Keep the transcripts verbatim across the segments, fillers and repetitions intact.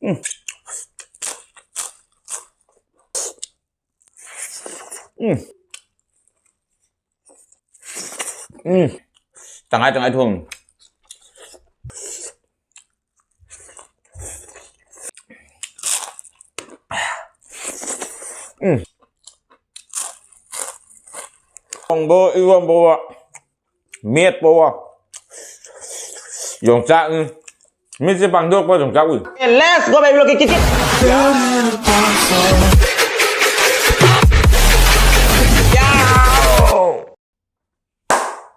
ꯎꯝ꯫ ꯎꯝ꯫ ꯎꯝ꯫ ꯇꯪꯈꯥꯏ ꯇꯪꯈꯥꯏ ꯊꯣꯡꯉꯤ꯫ ꯎꯝ꯫ ꯊꯣꯡꯕ, ꯏꯔꯣꯟꯕꯋꯣ, ꯃꯦꯠꯄꯋꯣ꯫ ꯌꯣꯡꯆꯥꯛ, ꯎꯝ꯫ ꯃꯤꯠꯁꯦ ꯄꯥꯡꯊꯣꯛꯄ ꯌꯣꯡꯆꯥꯛ ꯎꯏ꯫ Let's go, baby, look at it.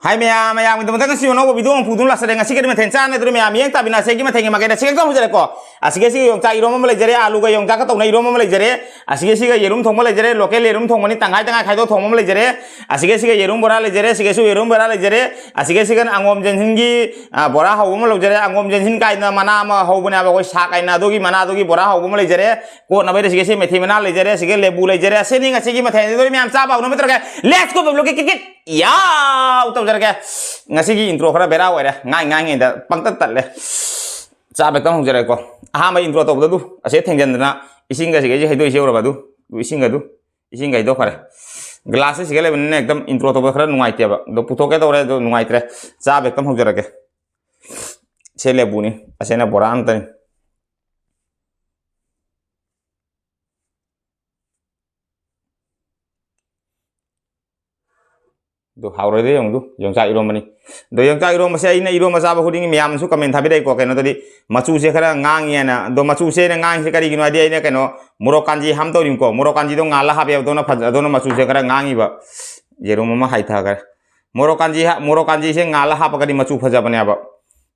ꯍꯥꯏ ꯃꯌꯥꯝ, ꯃꯌꯥꯝꯒꯤꯗꯃꯛꯇ ꯉꯁꯤ ꯑꯅꯧꯕ video ꯑꯃ ꯄꯨꯗꯨꯅ ꯂꯥꯛꯆꯔꯦ꯫ ꯉꯁꯤꯒꯤꯗꯤ ꯃꯊꯦꯜ ꯆꯥꯅꯗ꯭ꯔꯦ ꯃꯌꯥꯝ, ꯃꯤꯠꯌꯦꯡ ꯇꯥꯕꯤꯅ ꯑꯁꯤꯒꯤ ꯃꯊꯦꯜꯒꯤ ꯃꯥꯏꯀꯩꯗ ꯁꯤꯒ ꯍꯧꯖꯔꯦꯀꯣ꯫ ꯑꯁꯤꯒ ꯁꯤꯒ ꯌꯣꯡꯆꯥꯛ ꯏꯔꯣꯝꯕ ꯑꯃ ꯂꯩꯖꯔꯦ, ꯑꯥꯂꯨꯒ ꯌꯣꯡꯆꯥꯛꯀ ꯇꯧꯅ ꯏꯔꯣꯝꯕ ꯑꯃ ꯂꯩꯖꯔꯦ꯫ ꯑꯁꯤꯒ ꯁꯤꯒ ꯌꯦꯔꯨꯝ ꯊꯣꯡꯕ ꯂꯩꯖꯔꯦ, local ꯌꯦꯔꯨꯝ ꯊꯣꯡꯕꯅꯤ, ꯇꯪꯈꯥꯏ ꯇꯪꯈꯥꯏ ꯈꯥꯏꯗꯣꯛ ꯊꯣꯡꯕ ꯑꯃ ꯂꯩꯖꯔꯦ꯫ ꯑꯁꯤꯒ ꯁꯤꯒ ꯌꯦꯔꯨꯝ ꯕꯣꯔꯥ ꯂꯩꯖꯔꯦ, ꯑꯁꯤꯒꯁꯨ ꯌꯦꯔꯨꯝ ꯕꯣꯔꯥ ꯂꯩꯖꯔꯦ꯫ ꯑꯁꯤꯒ ꯁꯤꯒ ꯑꯉꯣꯝ ꯖꯦꯟꯁꯤꯟꯒꯤ, ꯑ, ꯕꯣꯔꯥ ꯍꯧꯕ ꯑꯃ ꯂꯧꯖꯔꯦ꯫ ꯑꯉꯣꯝ ꯖꯦꯟꯁꯤꯟ ꯀꯥꯏꯅ ꯃꯅꯥ ꯑꯃ ꯍꯧꯕꯅꯦꯕ, ꯑꯩꯈꯣꯏ ꯁꯥꯛ ꯍꯥꯏꯅ, ꯑꯗꯨꯒꯤ ꯃꯅꯥꯗꯨꯒꯤ ꯕꯣꯔꯥ ꯍꯧꯕ ꯑꯃ ꯂꯩꯖꯔꯦ꯫ ꯀꯣꯠꯅꯕꯩꯗ ꯁꯤꯒ ꯁꯤ ꯃꯦꯊꯤ ꯃꯅꯥ ꯂꯩꯖꯔꯦ, ꯁꯤꯒ ꯂꯦꯕꯨ ꯂꯩꯖꯔꯦ꯫ ꯑꯁꯤꯅꯤ ꯉꯁꯤꯒꯤ ꯃꯊꯦꯜ꯫ ꯑꯗꯨꯗꯤ ꯃꯌꯥꯝ ꯆꯥꯕ ꯍꯧꯅꯕ ꯇꯧꯔꯒꯦ꯫ Let's go, baby, look at it, ꯌꯥꯎ ꯇꯧꯖꯔꯒꯦ꯫ ꯉꯁꯤꯒꯤ intro ꯈꯔ ꯕꯦꯔꯥ ꯑꯣꯏꯔꯦ, ꯉꯥꯡ ꯉꯥꯡꯉꯤꯉꯩꯗ ꯄꯪꯇꯠ ꯇꯠꯂꯦ꯫ ꯆꯥꯕ ꯍꯦꯛꯇ ꯍꯧꯖꯔꯒꯦꯀꯣ꯫ ꯑꯍꯥꯟꯕ intro ꯇꯧꯕꯗ ꯑꯗꯨ ꯑꯁꯤ ꯊꯦꯡꯖꯤꯟꯗꯅ ꯏꯁꯤꯡꯒ ꯁꯤꯒꯩꯁꯦ ꯍꯩꯗꯣꯛꯏꯁꯦ ꯎꯔꯕ ꯑꯗꯨ? ꯑꯗꯨ ꯏꯁꯤꯡꯒ ꯑꯗꯨ? ꯏꯁꯤꯡꯒ ꯍꯩꯗꯣꯛꯈ꯭ꯔꯦ꯫ Glass ꯁꯤꯒ ꯂꯩꯕꯅꯤꯅ ꯍꯦꯛꯇ intro ꯇꯧꯕ ꯈꯔ ꯅꯨꯡꯉꯥꯏꯇꯦꯕ꯫ ꯑꯗꯣ ꯄꯨꯊꯣꯛꯀꯦ ꯇꯧꯔꯦ, ꯑꯗꯣ ꯅꯨꯡꯉꯥꯏꯇ꯭ꯔꯦ꯫ ꯆꯥꯕ ꯍꯦꯛꯇ ꯍꯧꯖꯔꯒꯦ꯫ ꯁꯦ ꯂꯦꯕꯨꯅꯤ, ꯑꯁꯤꯅ ꯕꯣꯔꯥ ꯑꯝꯇꯅꯤ꯫ ꯑꯗꯨ ꯍꯥꯎꯔꯣꯏꯗ ꯌꯦꯡꯉꯨ, ꯑꯗꯨ ꯌꯣꯡꯆꯥꯛ ꯏꯔꯣꯝꯕꯅꯤ꯫ ꯑꯗꯣ ꯌꯣꯡꯆꯥꯛ ꯏꯔꯣꯝꯕꯁꯦ ꯑꯩꯅ ꯏꯔꯣꯝꯕ ꯆꯥꯕ ꯈꯨꯗꯤꯡꯒꯤ ꯃꯌꯥꯝꯅꯁꯨ comment ꯊꯥꯕꯤꯔꯛꯏꯀꯣ, ꯀꯩꯅꯣꯗꯗꯤ ꯃꯆꯨꯁꯦ ꯈꯔ ꯉꯥꯡꯉꯤ ꯍꯥꯏꯅ꯫ ꯑꯗꯣ ꯃꯆꯨꯁꯦ ꯑꯩꯅ ꯉꯥꯡꯉꯤꯁꯦ ꯀꯔꯤꯒꯤꯅꯣ ꯍꯥꯏꯗꯤ ꯑꯩꯅ ꯀꯩꯅꯣ ꯃꯣꯔꯣꯛ ꯀꯥꯟꯖꯤ ꯍꯥꯞ ꯇꯧꯔꯤꯅꯤꯀꯣ꯫ ꯃꯣꯔꯣꯛ ꯀꯥꯟꯖꯤꯗꯣ ꯉꯥꯜꯂ ꯍꯥꯞꯄꯦꯕ, ꯑꯗꯨꯅ ꯐꯖ-, ꯑꯗꯨꯅ ꯃꯆꯨꯁꯦ ꯈꯔ ꯉꯥꯡꯉꯤꯕ꯫ ꯌꯦꯔꯨꯝ ꯑꯃ ꯍꯩꯊꯈ꯭ꯔꯦ꯫ ꯃꯣꯔꯣꯛ ꯀꯥꯟꯖꯤ ꯍꯥ-, ꯃꯣꯔꯣꯛ ꯀꯥꯟꯖꯤꯁꯦ ꯉꯥꯜꯂ ꯍꯥꯞꯄꯒꯗꯤ ꯃꯆꯨ ꯐꯖꯕꯅꯦꯕ꯫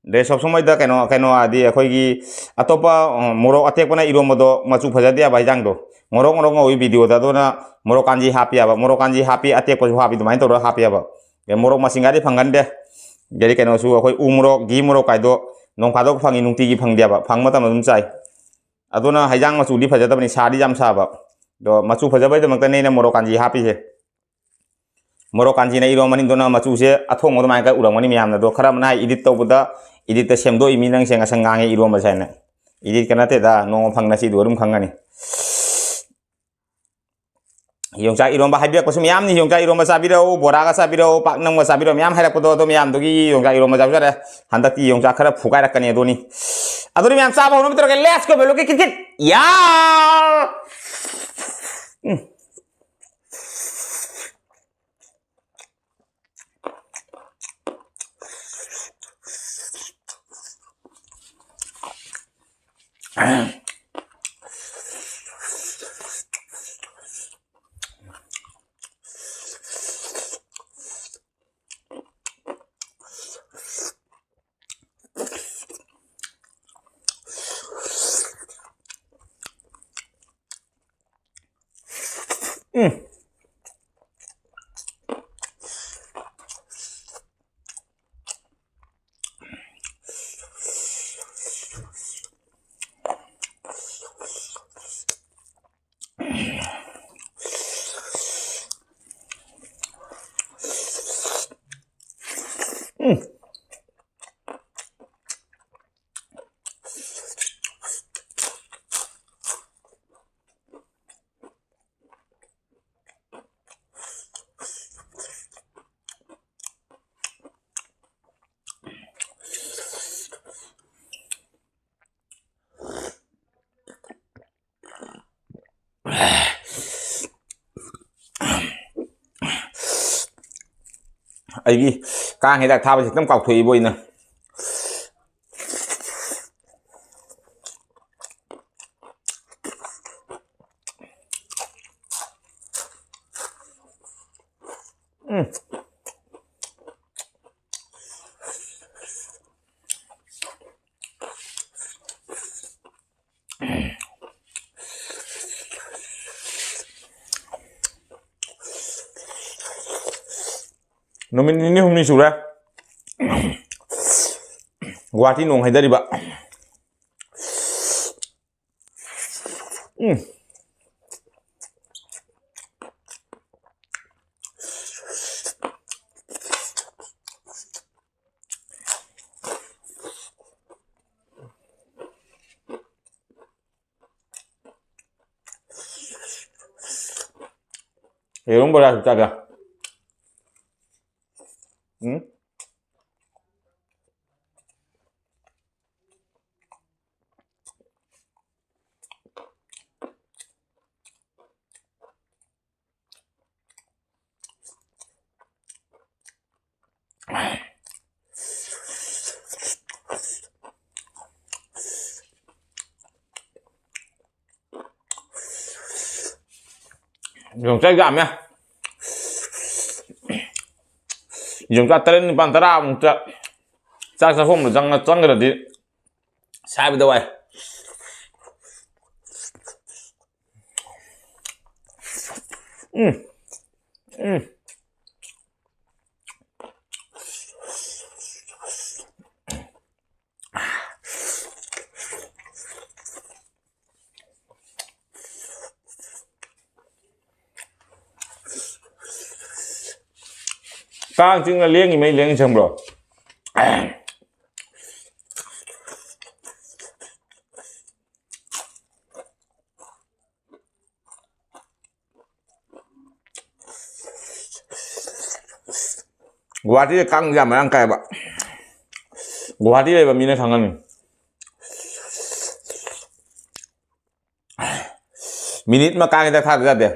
ꯑꯗꯩ ꯁꯣꯞ ꯁꯨꯝ ꯍꯣꯏꯗ ꯀꯩꯅꯣ, ꯀꯩꯅꯣ ꯍꯥꯏꯗꯤ ꯑꯩꯈꯣꯏꯒꯤ ꯑꯇꯣꯞꯄ, ꯑ, ꯃꯣꯔꯣꯛ ꯑꯇꯦꯛꯄꯅ ꯏꯔꯣꯝꯕꯗꯣ ꯃꯆꯨ ꯐꯖꯗꯦꯕ ꯍꯤꯟꯖꯥꯡꯗꯣ꯫ ꯉꯧꯔꯣꯛ ꯉꯧꯔꯣꯛ ꯉꯧꯏ video ꯗ, ꯑꯗꯨꯅ ꯃꯣꯔꯣꯛ ꯀꯥꯟꯖꯤ ꯍꯥꯞꯄꯤ ꯌꯥꯕ, ꯃꯣꯔꯣꯛ ꯀꯥꯟꯖꯤ ꯍꯥꯞꯄꯤ, ꯑꯇꯦꯛꯄꯁꯨ ꯍꯥꯞꯄꯤ, ꯑꯗꯨꯃꯥꯏꯅ ꯇꯧꯔꯒ ꯍꯥꯞꯄꯤ ꯌꯥꯕ꯫ ꯑꯗꯩ ꯃꯣꯔꯣꯛ ꯃꯁꯤꯡꯒꯗꯤ ꯐꯪꯒꯟꯗꯦ꯫ ꯑꯗꯩ ꯀꯩꯅꯣꯁꯨ ꯑꯩꯈꯣꯏ ꯎ ꯃꯣꯔꯣꯛ, ꯘꯤ ꯃꯣꯔꯣꯛ ꯀꯥꯏꯗꯣ ꯅꯣꯡ ꯐꯥꯗꯣꯛ ꯐꯪꯉꯤ, ꯅꯨꯡꯇꯤꯒꯤ ꯐꯪꯗꯦꯕ, ꯐꯪꯕ ꯃꯇꯝꯗ ꯑꯗꯨꯝ ꯆꯥꯏ꯫ ꯑꯗꯨꯅ ꯍꯩꯖꯥꯡ ꯃꯆꯨꯗꯤ ꯐꯖꯗꯕꯅꯤ, ꯁꯥꯗꯤ ꯌꯥꯝ ꯁꯥꯕ꯫ ꯑꯗꯣ ꯃꯆꯨ ꯐꯖꯕꯩꯗꯃꯛꯇꯅꯦ ꯑꯩꯅ ꯃꯣꯔꯣꯛ ꯀꯥꯟꯖꯤ ꯍꯥꯞꯄꯤꯁꯦ꯫ ꯃꯣꯔꯣꯛ ꯀꯥꯟꯖꯤꯅ ꯏꯔꯣꯝꯕꯅꯤ, ꯑꯗꯨꯅ ꯃꯆꯨꯁꯦ ꯑꯊꯣꯡꯕ ꯑꯗꯨꯃꯥꯏꯅ ꯈꯔ ꯎꯔꯝꯒꯅꯤ ꯃꯌꯥꯝꯅ꯫ ꯑꯗꯣ ꯈꯔ ꯑꯃꯅ ꯍꯥꯏ edit ꯇꯧꯕꯗ ꯏꯗꯤꯠꯇ ꯁꯦꯝꯗꯣꯛꯏ ꯃꯤ ꯅꯪꯁꯦ, ꯉꯁꯪ ꯉꯥꯡꯉꯦ ꯏꯔꯣꯝꯕꯁꯦ ꯍꯥꯏꯅ꯫ ꯏꯗꯤꯠꯀ ꯅꯠꯇꯦꯗ, ꯅꯣꯡꯃ ꯐꯪꯅꯁꯤ, ꯑꯗꯨ ꯑꯗꯨꯝ ꯈꯪꯒꯅꯤ꯫ ꯌꯣꯡꯆꯥꯛ ꯏꯔꯣꯝꯕ ꯍꯥꯏꯕꯤꯔꯛꯄꯁꯨ ꯃꯌꯥꯝꯅꯤ꯫ ꯌꯣꯡꯆꯥꯛ ꯏꯔꯣꯝꯕ ꯆꯥꯕꯤꯔꯛꯎ, ꯕꯣꯔꯥꯒ ꯆꯥꯕꯤꯔꯛꯎ, ꯄꯥꯛꯅꯝꯒ ꯆꯥꯕꯤꯔꯛꯎ ꯃꯌꯥꯝ ꯍꯥꯏꯔꯛꯄꯗꯣ, ꯑꯗꯣ ꯃꯌꯥꯝꯗꯨꯒꯤ ꯌꯣꯡꯆꯥꯛ ꯏꯔꯣꯝꯕ ꯆꯥꯖꯔꯦ꯫ ꯍꯟꯗꯛꯇꯤ ꯌꯣꯡꯆꯥꯛ ꯈꯔ ꯐꯨꯒꯥꯏꯔꯛꯀꯅꯤ ꯑꯗꯨꯅꯤ꯫ ꯑꯗꯨꯗꯤ ꯃꯌꯥꯝ ꯆꯥꯕ ꯍꯧꯅꯕ ꯇꯧꯔꯒꯦ꯫ Let's go, ꯃꯦꯂꯨꯀꯤ kit kit. ꯌꯥ! ꯎꯝ꯫ ꯎꯝ꯫ ꯎꯝ꯫ ꯑꯩꯒꯤ ꯀꯥꯡ ꯍꯤꯗꯥꯛ ꯊꯥꯕꯁꯤ ꯈꯤꯇꯪ ꯀꯥꯎꯊꯣꯛꯏꯕꯣ ꯑꯩꯅ꯫ ꯎꯝ꯫ ꯅꯨꯃꯤꯠ ꯅꯤꯅꯤ ꯍꯨꯝꯅꯤ ꯁꯨꯔꯦ ꯒꯨꯍꯥꯇꯤ ꯅꯣꯡ ꯍꯩꯊꯔꯤꯕ꯫ ꯎꯝ꯫ ꯌꯦꯔꯨꯝ ꯕꯣꯔꯥꯁꯨ ꯆꯥꯒꯦ꯫ ꯎꯝ꯫ ꯌꯣꯡꯆꯥꯛ ꯌꯥꯝꯃꯦ꯫ ꯌꯣꯡꯆꯥꯛ ꯇꯔꯦꯠ ꯅꯤꯄꯥꯜ ꯇꯔꯥꯃꯨꯛꯇ ꯆꯥꯛ ꯆꯥꯛꯈꯣꯝꯗ ꯆꯪꯉ-, ꯆꯪꯈ꯭ꯔꯗꯤ ꯁꯥꯏꯕꯗ ꯋꯥꯏ꯫ ꯎꯝ꯫ ꯎꯝ꯫ ꯀꯥꯡ ꯆꯤꯛꯅ ꯂꯦꯡꯉꯤꯃꯩ ꯂꯦꯡ ꯁꯪꯕ꯭ꯔꯣ? ꯒꯨꯍꯥꯇꯤꯗ ꯀꯥꯡ ꯌꯥꯝ ꯃꯔꯥꯡ ꯀꯥꯏꯕ꯫ ꯒꯨꯍꯥꯇꯤ ꯂꯩꯕ ꯃꯤꯅ ꯈꯪꯉꯝꯅꯤ꯫ ꯃꯤꯅꯤꯠ ꯑꯃ ꯀꯥꯡ ꯍꯤꯗꯥꯛ ꯊꯥꯗ ꯌꯥꯗꯦ꯫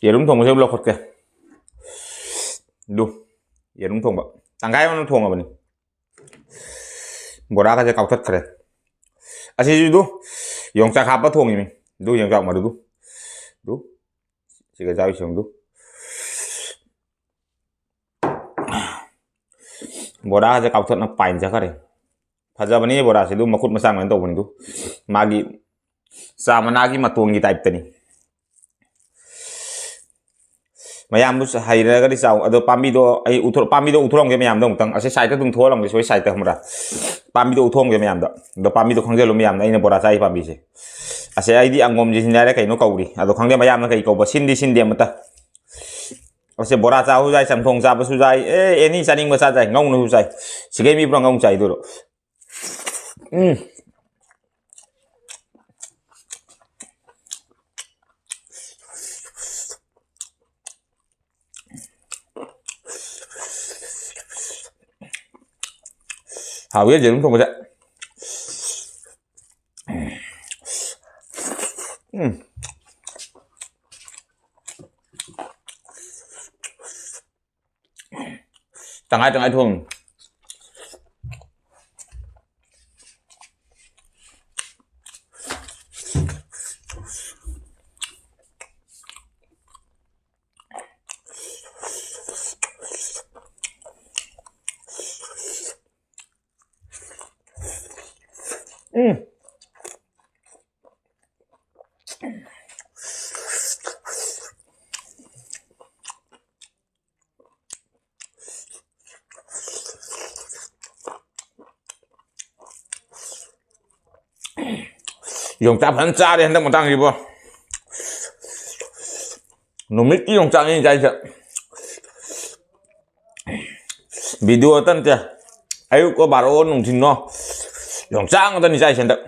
ꯌꯦꯔꯨꯝ ꯊꯣꯡꯕꯁꯦ ꯑꯃꯨꯛ ꯂꯧꯈꯠꯀꯦ꯫ ꯑꯗꯨ ꯌꯦꯔꯨꯝ ꯊꯣꯡꯕ ꯇꯪꯈꯥꯏ ꯑꯃ ꯊꯣꯡꯉꯕꯅꯤ꯫ ꯕꯣꯔꯥꯒꯁꯦ ꯀꯥꯎꯊꯠꯈ꯭ꯔꯦ꯫ ꯑꯁꯤꯁꯨ ꯑꯗꯨ ꯌꯣꯡꯆꯥꯛ ꯍꯥꯞꯄ ꯊꯣꯡꯉꯤꯅꯤ꯫ ꯑꯗꯨ ꯌꯣꯡꯆꯥꯛ ꯃꯔꯨꯗꯨ꯫ ꯑꯗꯨ ꯁꯤꯒ ꯆꯥꯕꯤꯁꯤ ꯑꯗꯨ꯫ ꯕꯣꯔꯥꯁꯦ ꯀꯥꯎꯊꯠꯅ ꯄꯥꯏꯅ ꯆꯠꯈ꯭ꯔꯦ꯫ ꯐꯖꯕꯅꯤ ꯕꯣꯔꯥꯁꯦ ꯑꯗꯨ ꯃꯈꯨꯠ ꯃꯆꯥ ꯃꯥꯏꯅ ꯇꯧꯕꯅꯤ ꯑꯗꯨ꯫ ꯃꯥꯒꯤ ꯆꯥ ꯃꯅꯥꯒꯤ ꯃꯇꯣꯟꯒꯤ ꯇꯥꯏꯞꯇꯅꯤ꯫ ꯃꯌꯥꯝꯕꯨ ꯍꯩꯔꯒꯗꯤ ꯆꯥꯎ꯫ ꯑꯗꯣ ꯄꯥꯝꯕꯤꯗꯣ ꯑꯩ ꯎꯊꯣ-, ꯄꯥꯝꯕꯤꯗꯣ ꯎꯊꯣꯔꯝꯒꯦ ꯃꯌꯥꯝꯗ ꯑꯃꯨꯛꯇꯪ꯫ ꯑꯁꯤ ꯁꯥꯏꯠꯇ ꯑꯗꯨꯝ ꯊꯣꯛꯍꯜꯂꯝꯒꯦ, ꯁꯣꯏ ꯁꯥꯏꯠꯇ ꯈꯪꯕ꯭ꯔꯥ? ꯄꯥꯝꯕꯤꯗꯣ ꯎꯊꯣꯛꯑꯝꯒꯦ ꯃꯌꯥꯝꯗ꯫ ꯑꯗꯣ ꯄꯥꯝꯕꯤꯗꯣ ꯈꯪꯖꯜꯂꯨ ꯃꯌꯥꯝꯅ, ꯑꯩꯅ ꯕꯣꯔꯥ ꯆꯥꯔꯤ ꯄꯥꯝꯕꯤꯁꯦ꯫ ꯑꯁꯤ ꯑꯩꯗꯤ ꯑꯪꯒꯣꯝꯁꯦ ꯁꯤꯟꯅꯔꯦ ꯀꯩꯅꯣ ꯀꯧꯔꯤ꯫ ꯑꯗꯣ ꯈꯪꯗꯦ ꯃꯌꯥꯝꯅ ꯀꯩ ꯀꯧꯕ, ꯁꯤꯟꯗꯤ ꯁꯤꯟꯗꯦ ꯑꯃꯠꯇ꯫ ꯑꯁꯤ ꯕꯣꯔꯥ ꯆꯥꯕꯁꯨ ꯌꯥꯏ, ꯆꯝꯊꯣꯡ ꯆꯥꯕꯁꯨ ꯌꯥꯏ, ꯑꯦ, ꯑꯦꯅꯤ ꯆꯥꯅꯤꯡꯕ ꯆꯥ ꯌꯥꯏ, ꯉꯧꯅꯁꯨ ꯆꯥꯏ꯫ ꯁꯤꯒꯩ ꯃꯤ ꯄꯨꯔꯥ ꯉꯧ ꯆꯥꯏꯗꯣꯏꯔꯣ? ꯎꯝ꯫ ꯍꯥꯎꯋꯦ ꯌꯦꯔꯨꯝ ꯊꯣꯡꯕꯁꯦ꯫ ꯎꯝ꯫ ꯇꯪꯈꯥꯏ ꯇꯪꯈꯥꯏ ꯊꯣꯡ꯫ ꯎꯝ꯫ ꯌꯣꯡꯆꯥꯛ ꯐꯖꯅ ꯆꯥꯔꯦ ꯍꯟꯗꯛ ꯃꯇꯥꯡꯁꯤꯕꯣ꯫ ꯅꯨꯃꯤꯠꯀꯤ ꯌꯣꯡꯆꯥꯛꯅꯤ ꯆꯥꯏꯁꯦ꯫ ꯚꯤꯗꯤꯑꯣ ꯑꯇ ꯅꯠꯇꯦ꯫ ꯑꯌꯨꯛꯀꯣ ꯕꯥꯔꯣ ꯅꯨꯡꯊꯤꯟꯅꯣ ꯌꯣꯡꯆꯥꯛ ꯉꯥꯛꯇꯅꯤ ꯆꯥꯏꯁꯦ ꯍꯟꯗꯛ꯫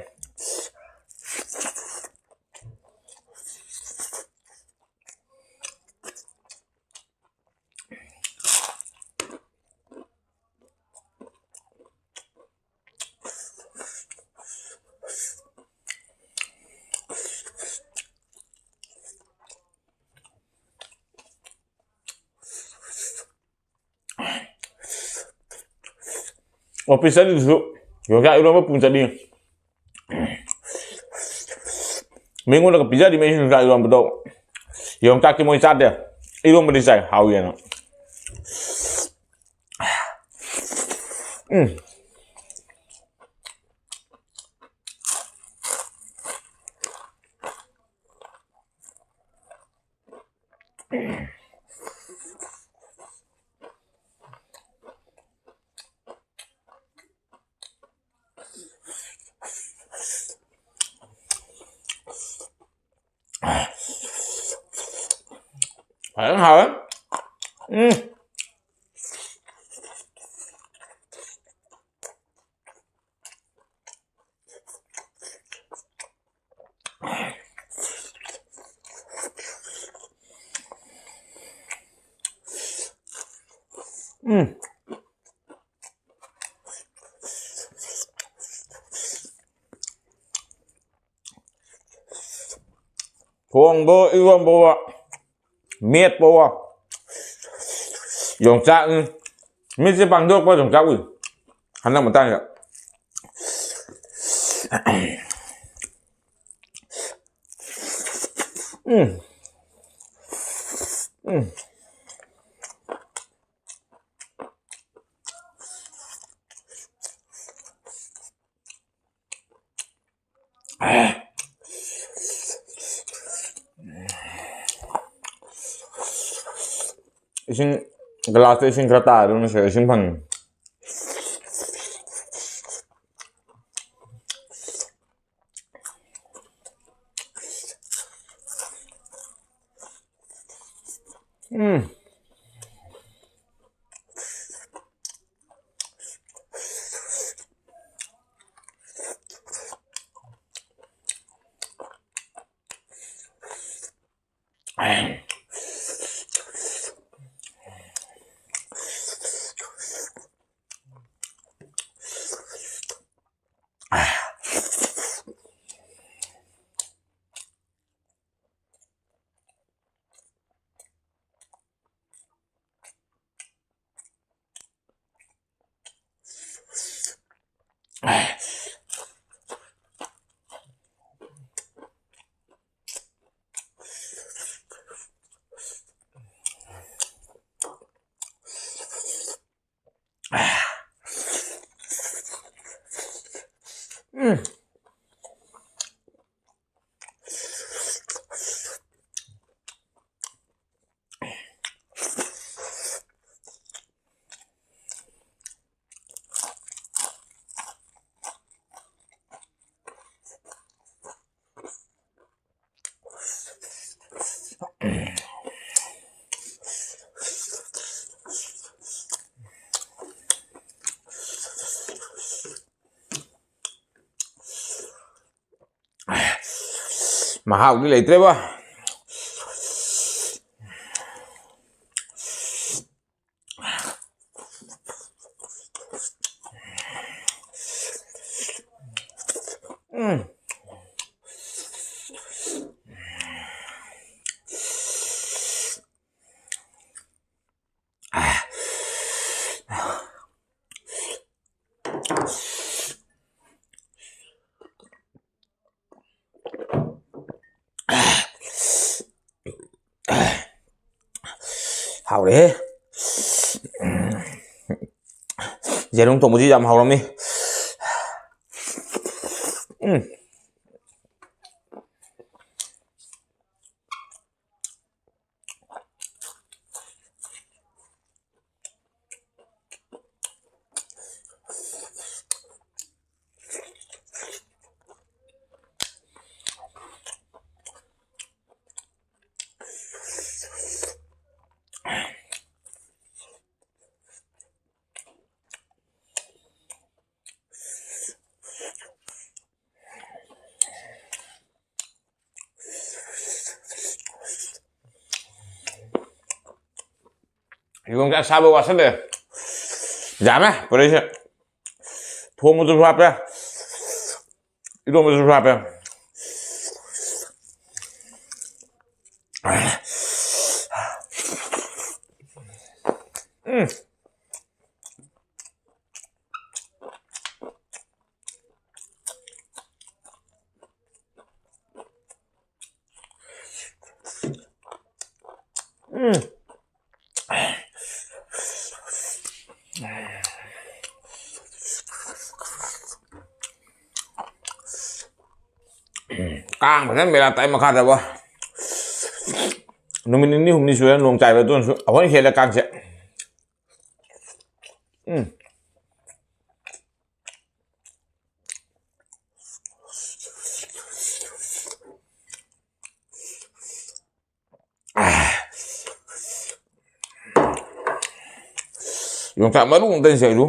ꯑꯣꯐꯤꯁ ꯆꯠꯂꯤꯗꯨꯁꯨ ꯌꯣꯡꯆꯥꯛ ꯏꯔꯣꯟꯕ ꯄꯨ ꯆꯠꯂꯤ꯫ ꯃꯤꯉꯣꯟꯗꯒ ꯄꯤꯖꯔꯤꯕ ꯌꯣꯡꯆꯥꯛ ꯏꯔꯣꯟꯕꯗꯣ꯫ ꯌꯣꯡꯆꯥꯛꯇꯤ ꯃꯣꯏ ꯆꯥꯗꯦ꯫ ꯏꯔꯣꯟꯕꯗꯤ ꯆꯥꯏ, ꯍꯥꯎꯋꯦꯅ꯫ ꯎꯝ꯫ ꯐꯖꯅ ꯍꯥꯎꯋꯦ꯫ ꯎꯝ꯫ ꯎꯝ꯫ ꯊꯣꯡꯕꯣ, ꯏꯔꯣꯟꯕꯣ, ꯃꯦꯠꯄꯣ, ꯌꯣꯡꯆꯥꯛꯅꯤ꯫ ꯃꯤꯠꯁꯦ ꯄꯥꯡꯊꯣꯛꯄ ꯌꯣꯡꯆꯥꯛ ꯎꯏ ꯍꯟꯗꯛ ꯃꯇꯥꯡꯗ꯫ ꯎꯝ꯫ ꯎꯝ꯫ ꯏꯁꯤꯡ, ꯒ꯭ꯂꯥꯁꯇ ꯏꯁꯤꯡ ꯈꯔ ꯇꯥꯔꯗꯤ ꯑꯗꯨꯝ ꯁꯤꯗ ꯏꯁꯤꯡ ꯐꯪꯉꯤ꯫ ꯎꯝ꯫ ꯎꯝ꯫ ꯃꯍꯥꯎꯗꯤ ꯂꯩꯇ꯭ꯔꯦꯕꯣ꯫ ꯎꯝ꯫ ꯍꯧꯔꯦꯍꯦ꯫ ꯌꯦꯔꯨꯝ ꯊꯣꯡꯕꯁꯤ ꯌꯥꯝ ꯍꯥꯎꯔꯝꯃꯤ꯫ ꯎꯝ꯫ ꯌꯣꯡꯆꯥꯛ ꯆꯥꯕ ꯋꯥꯁꯜꯂꯦ꯫ ꯌꯥꯝꯃꯦ ꯄꯨꯔꯛꯏꯁꯦ꯫ ꯊꯣꯡꯕꯗꯨꯁꯨ ꯍꯥꯞꯄꯦ꯫ ꯏꯔꯣꯟꯕꯗꯨꯁꯨ ꯍꯥꯞꯄꯦ꯫ ꯎꯝ꯫ ꯎꯝ꯫ ꯀꯥꯡ ꯐꯖꯅ ꯕꯦꯔꯥ ꯇꯥꯏ ꯃꯈꯥꯗꯕꯣ꯫ ꯅꯨꯃꯤꯠ ꯅꯤꯅꯤ ꯍꯨꯝꯅꯤ ꯁꯨꯔꯦ ꯅꯣꯡ ꯆꯥꯏꯕ, ꯑꯗꯨꯅꯁꯨ ꯑꯩꯈꯣꯏꯅ ꯍꯦꯜꯂꯦ ꯀꯥꯡꯁꯦ꯫ ꯎꯝ꯫ ꯌꯣꯡꯆꯥꯛ ꯃꯔꯨ ꯑꯝꯇ ꯁꯦꯡꯗꯨ꯫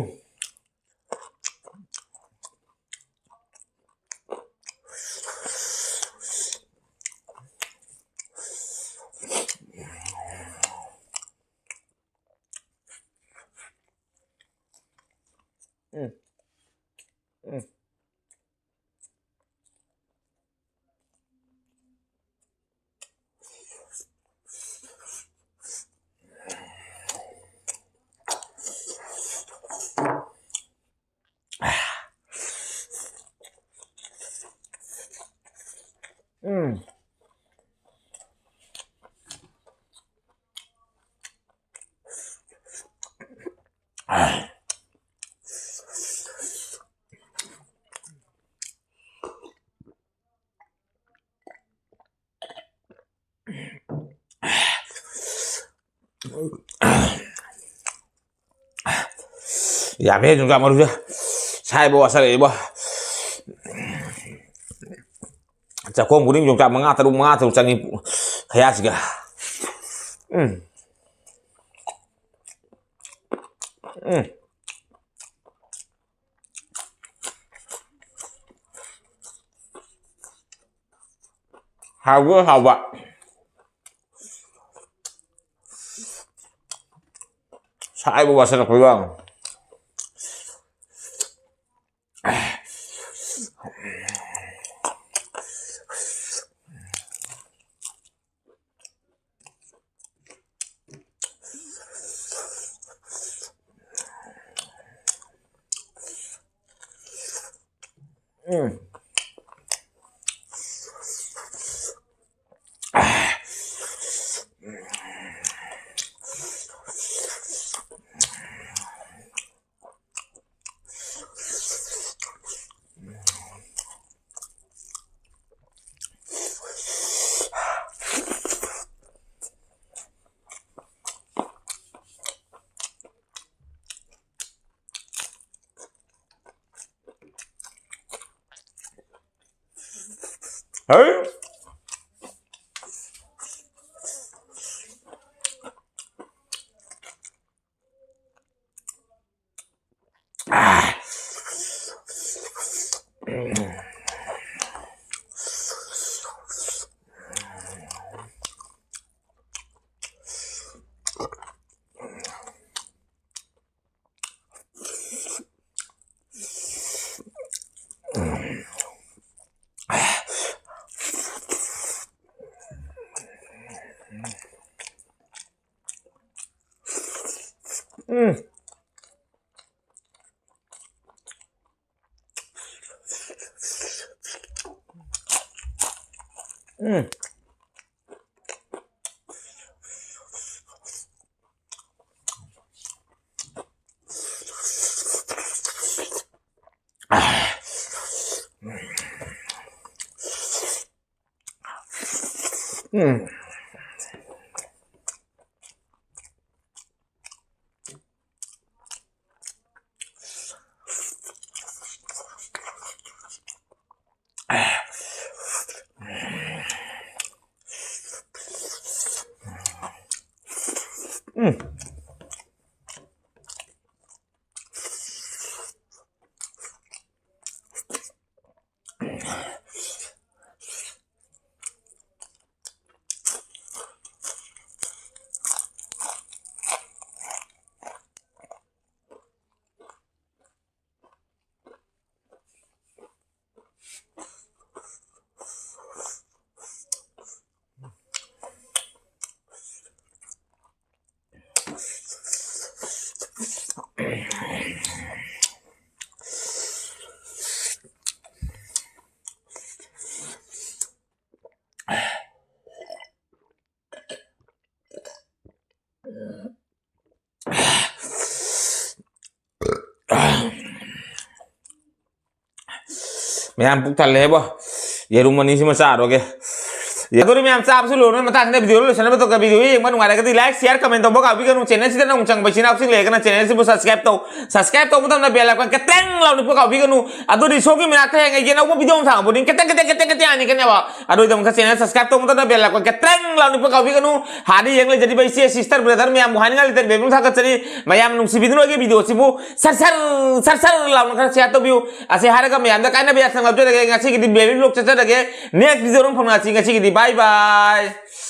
ꯎꯝ꯫ ꯎꯝ꯫ ꯎꯝ꯫ ꯌꯥꯝꯃꯦ ꯌꯣꯡꯆꯥꯛ ꯃꯔꯨꯁꯦ꯫ ꯁꯥꯏꯕ ꯋꯥꯁꯜꯂꯛꯑꯦꯕꯣ꯫ ꯆꯥꯛꯈꯣꯝ ꯈꯨꯗꯤꯡ ꯌꯣꯡꯆꯥꯛ ꯃꯉꯥ ꯇꯔꯨꯛ, ꯃꯉꯥ ꯇꯔꯨꯛ ꯆꯪꯉꯤ ꯈꯌꯥꯁꯤꯒ꯫ ꯎꯝ꯫ ꯎꯝ꯫ ꯍꯥꯎꯕ ꯍꯥꯎꯕ꯫ ꯁꯥꯏꯕ ꯋꯥꯁꯜꯂꯛꯄꯩ ꯋꯥ꯫ ꯎꯝ꯫ ꯍꯩ! ꯎꯝ꯫ ꯎꯝ꯫ ꯎꯝ꯫ ꯃꯌꯥꯝ ꯄꯨꯛ ꯊꯜꯂꯦꯕꯣ꯫ ꯌꯦꯔꯨꯝ ꯑꯅꯤꯁꯤꯃ ꯆꯥꯔꯣꯒꯦ꯫ ꯑꯗꯨꯗꯤ ꯃꯌꯥꯝ ꯆꯥꯕꯁꯨ ꯂꯣꯏꯔꯕ ꯃꯇꯥꯡꯁꯤꯗ video ꯂꯣꯏꯁꯤꯟꯅꯕ ꯇꯧꯒꯦ꯫ Video ꯌꯦꯡꯕ ꯅꯨꯡꯉꯥꯏꯔꯒꯗꯤ like, share, comment ꯇꯧꯕ ꯀꯥꯎꯕꯤꯒꯅꯨ꯫ Channel ꯁꯤꯗ ꯅꯧꯅ ꯆꯪꯕ ꯏꯆꯤꯟ ꯏꯅꯥꯎꯁꯤꯡ ꯂꯩꯔꯒꯅ channel ꯁꯤꯕꯨ subscribe ꯇꯧ꯫ Subscribe ꯇꯧꯕ ꯃꯇꯝꯗ bell icon ꯀꯇ꯭ꯔꯦꯡ ꯂꯥꯎ ꯅꯤꯛꯄ ꯀꯥꯎꯕꯤꯒꯅꯨ꯫ ꯑꯗꯨꯗꯤ ꯁꯣꯝꯒꯤ ꯃꯅꯥꯛꯇ ꯍꯌꯦꯡ ꯑꯩꯒꯤ ꯑꯅꯧꯕ video ꯑꯃ ꯊꯥꯡꯕ ꯈꯨꯗꯤꯡ ꯀꯇ꯭ꯔꯦꯡ, ꯀꯇ꯭ꯔꯦꯡ, ꯀꯇ꯭ꯔꯦꯡ, ꯀꯇ꯭ꯔꯦꯡ ꯍꯥꯏꯅꯤꯡꯒꯅꯦꯕ꯫ ꯑꯗꯨꯒꯤꯗꯃꯛꯇ channel subscribe ꯇꯧꯕ ꯃꯇꯝꯗ bell icon ꯀꯇ꯭ꯔꯦꯡ ꯂꯥꯎ ꯅꯤꯛꯄ ꯀꯥꯎꯕꯤꯒꯅꯨ꯫ ꯍꯥꯟꯅ ꯌꯦꯡ ꯂꯩꯖꯔꯤꯕ ꯏꯆꯦ sister brother ꯃꯌꯥꯝꯕꯨ ꯍꯥꯏꯅꯤꯡꯉꯥꯏ ꯂꯩꯇꯅ ꯕꯦꯕꯨꯡ ꯊꯥꯒꯠꯆꯔꯤ꯫ ꯃꯌꯥꯝ ꯅꯨꯡꯁꯤꯕꯤꯗꯨꯅ ꯑꯩꯒꯤ video ꯁꯤꯕꯨ ꯁꯔ ꯁꯔ, ꯁꯔ ꯁꯔ ꯂꯥꯎꯅ ꯈꯔ share ꯇꯧꯕꯤꯌꯨ꯫ ꯑꯁꯤ ꯍꯥꯏꯔꯒ ꯃꯌꯥꯝꯗ ꯀꯥꯏꯅꯕ ꯌꯥꯁꯪ ꯂꯧꯖꯔꯒꯦ꯫ ꯉꯁꯤꯒꯤꯗꯤ baby vlog ꯆꯠꯆꯔꯒꯦ꯫ Next video ꯗ ꯑꯃꯨꯛ ꯐꯪꯅꯁꯤ꯫ ꯉꯁꯤꯒꯤꯗꯤ bye bye꯫